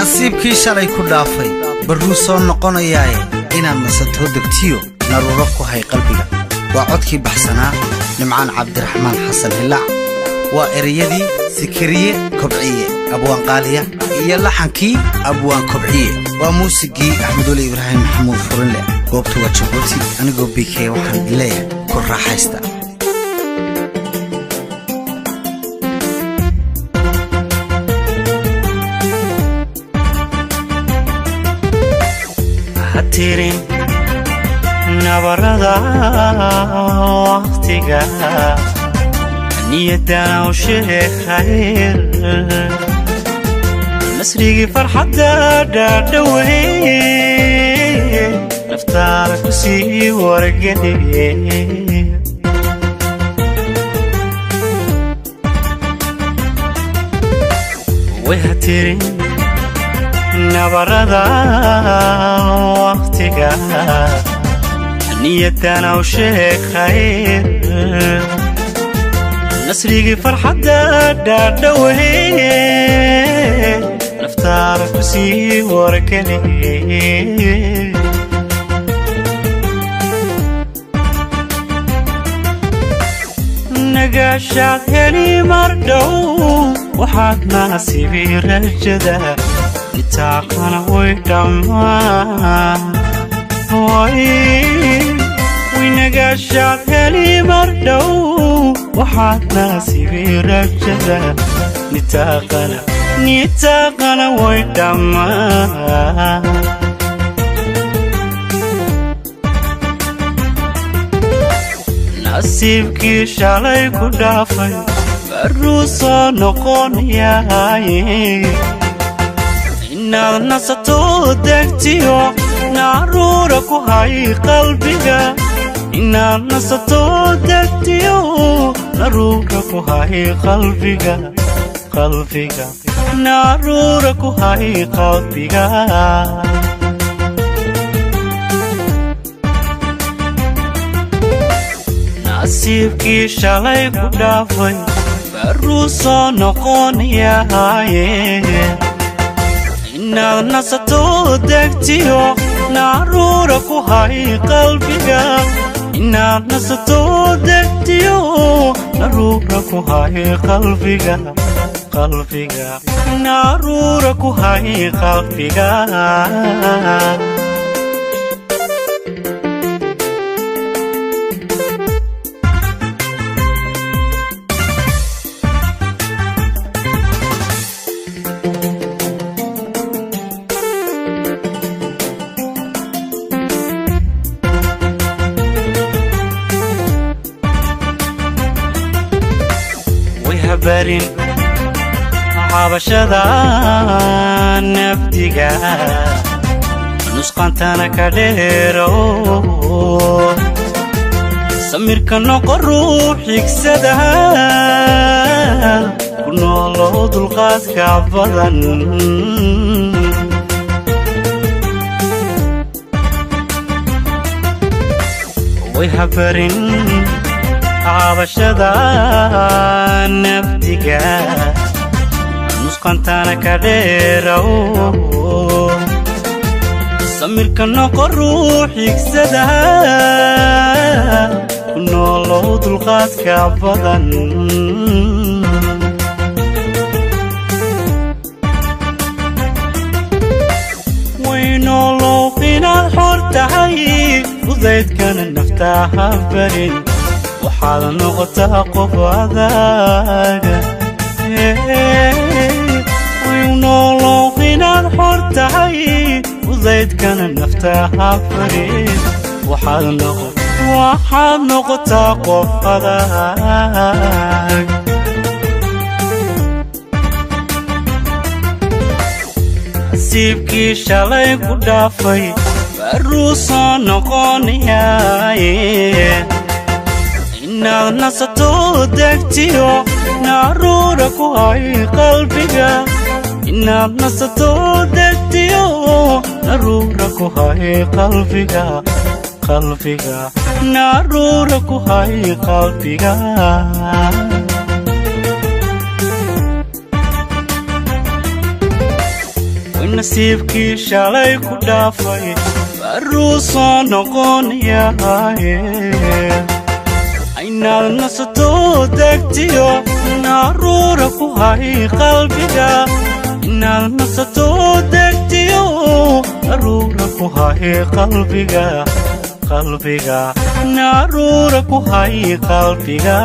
Nasiibkii shalay ku dhaafay barruu soo noqonayaaye, inaad nasatoo degtiyo naruuro ku hay qalbiga. Waa codkii baxsanaa Nimcaan Cabdiraxmaan Xasan Hilaac, waa ereyadii Sikiriye Kobciye Abwaanqaaliya iyo laxankii Abwaan Kobciye, waa muusigii Axmedweli Ibraahim Maxamuud Furinleh. Goobta waa Jabuuti. Anigoo BK waxaan leeyahay ku raaxaysta. Tirin nabarada waqtiga, niyadana u sheeg khayr, nasrigii farxadda dhaadhawey, naftaada ku sii wargeli. Way ha tirin nabarada waqtiga, niyadana u sheeg khayr, nasrigii farxadda dhaadhawey, naftaada ku sii wargeli. Nagaashaad heli mar dhow, waxaad naasibi rajada, itaaqana way dhammaan. Way nagaashaad heli mar dhow, waxaad naasibi rajada, nitaaqana nitaaqana way dhammaan. Nasiibkii shalay ku dhaafay barruu soo noqonayaaye, inaad nasato degtiyo nacaruura ku hay qalbiga. Inaad nasato degtiyo naruura ku hay qalbiga, qalbiga nacaruura ku hay qalbiga. Nasiibkii shalay ku dhaafay barruu soo noqonayaaye, inaad nasato degtiyo nacaruura ku hay qalbiga. Inaad nasato degtiyo naruura ku hay qalbiga, qalbiga nacaruura ku hay qalbiga. Way habarin cabashada nafdiga, nusqantana ka dheerow, samirka noqo ruux xigsada, ku noolow dulqaadka badan. Way habarin cabashada nafdiga, nusqantana ka dheerow, samirka noqo ruux xigsada, ku noolow dulqaadka badan. Waynoolow inaad xor tahay, fudaydkana naftaa ha barin, waxaad noqotaa qof adaaga. Waynoolow inaad xor tahay, fudaydkana naftaa ha barin, waxaad noqo waxaad noqotaa qof adag. Nasiibkii shalay ku dhaafay barruu soo noqonayaaye, inaad nasato degtiyo nacaruura ku hay qalbiga. Inaad nasato degtiyo naruura ku hay qalbiga, qalbiga naruura ku hay qalbiga. Nasiibkii shalay ku dhaafay baruu soo noqonayaye. Inaad nasato degtiyo naruura ku hay qalbiga. Inaad nasato degtiyo naruura ku hay qalbiga, qalbiga naruura ku hay qalbiga.